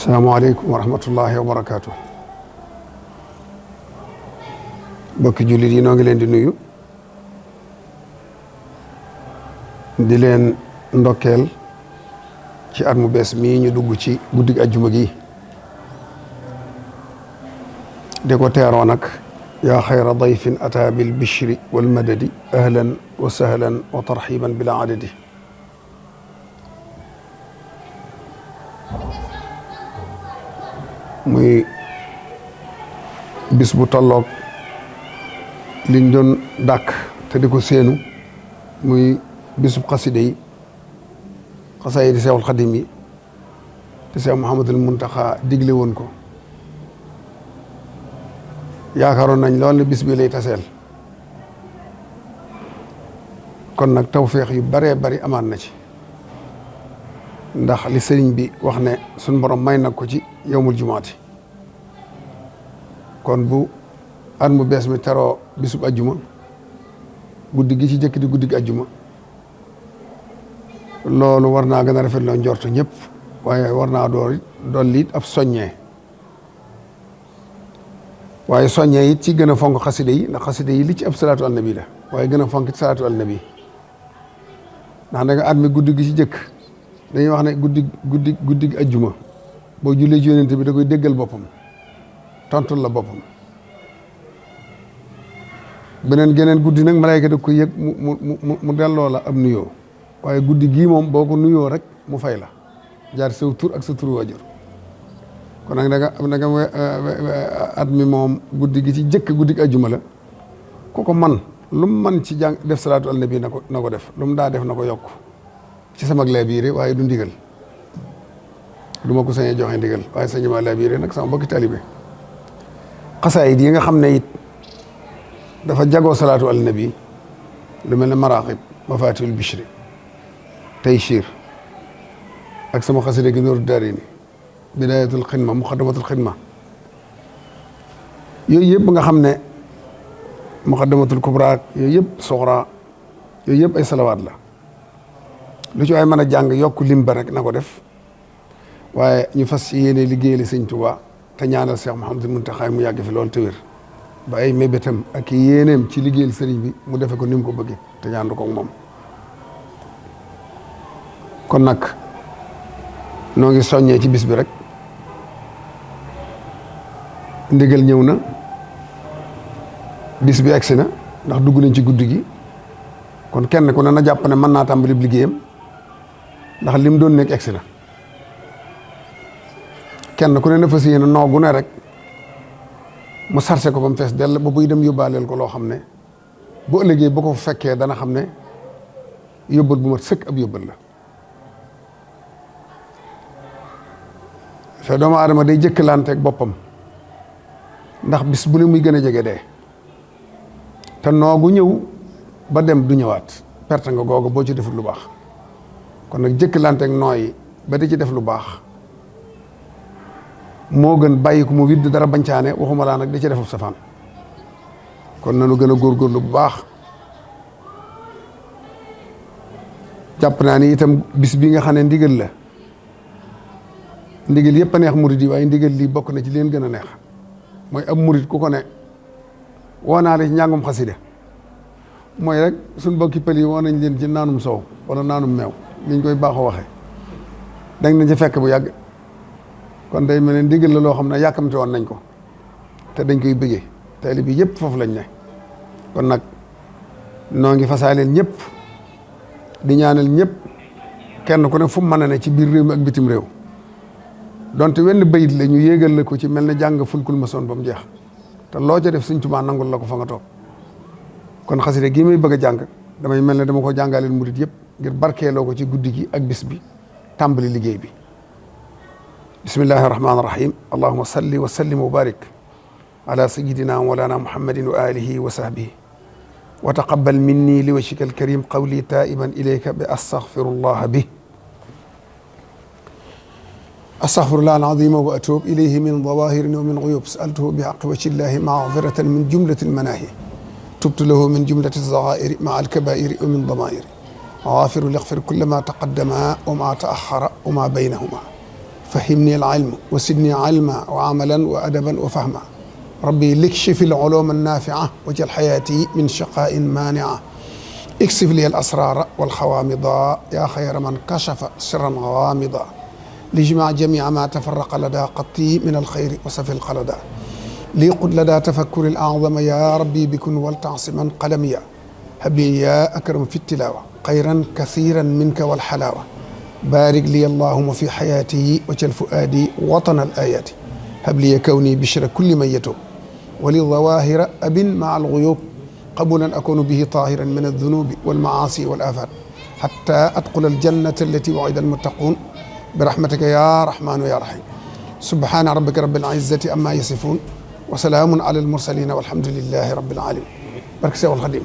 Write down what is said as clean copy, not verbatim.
salaamaaleykum wa rahmatullahi wa barakaatu. Mbokki jullit yi noo ngi leen di nuyu di leen ndokkeel ci at mu bees mii ñu dugg ci guddig ajjuma gi di ko teeroo nag yaa xayra dayfin ataa bil bishri wal madadi ahlan wa sahlan wa tarxiban bila adadi. muy bis bu tolloog liñ doon dàkk te di ko séenu muy bisub xaside yi xasaay di Seexul Xadim yi te Seex Muhammadul Muntaxa digle woon ko yaakaaroon nañ lool ne bis bi lay taseel kon nag tawféex yu baree bari amaan na ci ndax li sëriñ bi wax ne suñ borom may nag ko ci yowmul jumaati kon bu at mu bees mi teroo bisub ajjuma guddi gi ci jëkk di guddi gi ajjuma loolu war naa gën a rafet loo njortu ñëpp waaye war naa dolli it ab soññee waaye soññee it ci gën a fonk xaside yi ndax xaside yi li ci ab salaatu alnabi la waaye gën a fonk it salaatu alnabi ndax da nga at mi guddi gi ci jëkk dañuy wax ne guddi gi ajjuma boo jullee ci yonent bi da koy déggal boppam tontul la boppam geneen guddi nag malayka da koy yëg mu delloo la ab nuyoo waaye guddi gii moom boo ko nuyoo rek mu fay la jaar saw tur ak sa tur waajur kon nag da nga at mi moom guddi gi ci jëkk guddi gi ajjuma la ku ko man lu mu man ci jàng def salaatu al nabi na ko def lu mu daa def na ko yokk ci sama laabiire waaye du ndigal du ma ko sañee joxe ndigal waaye sañu ma laabiire nag sama bokki talibe xasaayid yi nga xam ne it dafa jagoo salaatu al nabi lu mel ne maraqib mafatihul bishri taysir ak sama xasida gi Nuuru Daarayni bidayatul xidma muqaddamatul xidma yooyu yëpp nga xam ne muqaddamatul kubra yooyu yëpp soxra yooyu yëpp ay salawaat la lu ci waay mën a jàng yokk lim ba rek na ko def waaye ñu fas yéene liggéeyal Sëñ Tuubaa te ñaanal Cheikh Mouhamadul Muntaxa mu yàgg fi loolu te wér ba ay mébétam ak yéeneem ci liggéeyal sëriñ bi mu defe ko ni mu ko bëggee te ñaan ko ak moom kon nag noo ngi soññee ci bis bi rek ndigal ñëw na bis bi egsi na ndax dugg nañ ci guddi gi kon kenn ku ne na jàpp ne mën naa tàmbali liggéeyam ndax lim doon nekk egsi na kenn ku ne na fas yéene noogu ne rek mu sarse ko ba mu fees dell ba buy dem yóbbaaleel ko loo xam ne bu ëllëgee bu ko fekkee dana xam ne yóbbal bu mat sëkk ab yóbbal la te doomu aadama day jëkkalanteeg boppam ndax bis bu ne muy gën a jege dee te noogu ñëw ba dem du ñëwaat perte nga googu boo ci defut lu baax kon nag jëkkalanteeg nooyi ba di ci def lu baax moo gën bàyyi ko mu widd dara bancaane waxuma laa nag di ci defub safaan kon nanu gën a góorgóorlu bu baax jàpp naa ni itam bis bi nga xam ne ndigal la ndigal yëpp a neex murid yi waaye ndigal lii bokk na ci leen gën a neex mooy ab murid ku ko ne woo naa la ci njàngum xasida mooy rek suñ bokki pël yi woo nañ leen ci naanum soow wala naanum meew liñ koy baaxoo waxee dañ nañ ci fekk bu yàgg kon day mel ne ndigal la loo xam ne yàkkamte woon nañ ko te dañ koy bëggee tayli bi yëpp foofu lañ ne kon nag noo ngi fasaaleel ñëpp di ñaanal ñëpp kenn ku ne fu mu mën a ne ci biir réew mi ak bitim réew donte wenn bayit la ñu yéegal la ko ci mel ne jàng fulkul ma soon ba mu jeex te loo ca def Sëñ Tuubaa nangul la ko fa nga toog kon xasida gii may bëgg a jàng damay mel ne dama ko jàngaleel murit yëpp ngir barkeeloo ko ci guddi gi ak bis bi tàmbali liggéey bi bismillahi rahmaani rahim allahuma salli wa sallim wa barik ala sayidina mawlana muhammadin wa alihi wa sahbihi wa taqabbal minni li wajhika alkarim qawli taiban ilayka bi astaghfirullah bi astaghfirullah alazima wa atub ilayhi min dawahirin wa min uyub sa'altuhu bi haqqi wajhillahi maghfiratan min jumlati almanahi tubtu lahu min jumlati alsaghairi ma alkabairi wa min damairi ghafiru yaghfir kulla ma taqaddama wa ma ta'akhkhara wa ma baynahuma فهمني العلم وسدني علما وعملا وأدبا وفهما ربي لكشف العلوم النافعة وجل حياتي من شقاء مانعة اكشف لي الأسرار والخوامضا يا خير من كشف سرا غامضا لجمع جميع ما تفرق لدى قطي من الخير وسفي القلدا لي قد لدى تفكر الأعظم يا ربي بكن ولتعصما قلميا هب لي يا أكرم في التلاوة خيرا كثيرا منك والحلاوة بارك لي اللهم في حياتي وجل فؤادي وطن الآيات هب لي كوني بشر كل من يتوب وللظواهر أب مع الغيوب قبولا أكون به طاهرا من الذنوب والمعاصي والآفات حتى أدخل الجنة التي وعد المتقون برحمتك يا رحمن يا رحيم سبحان ربك رب العزة أما يصفون وسلام على المرسلين والحمد لله رب العالمين. barke Seexul Xadiim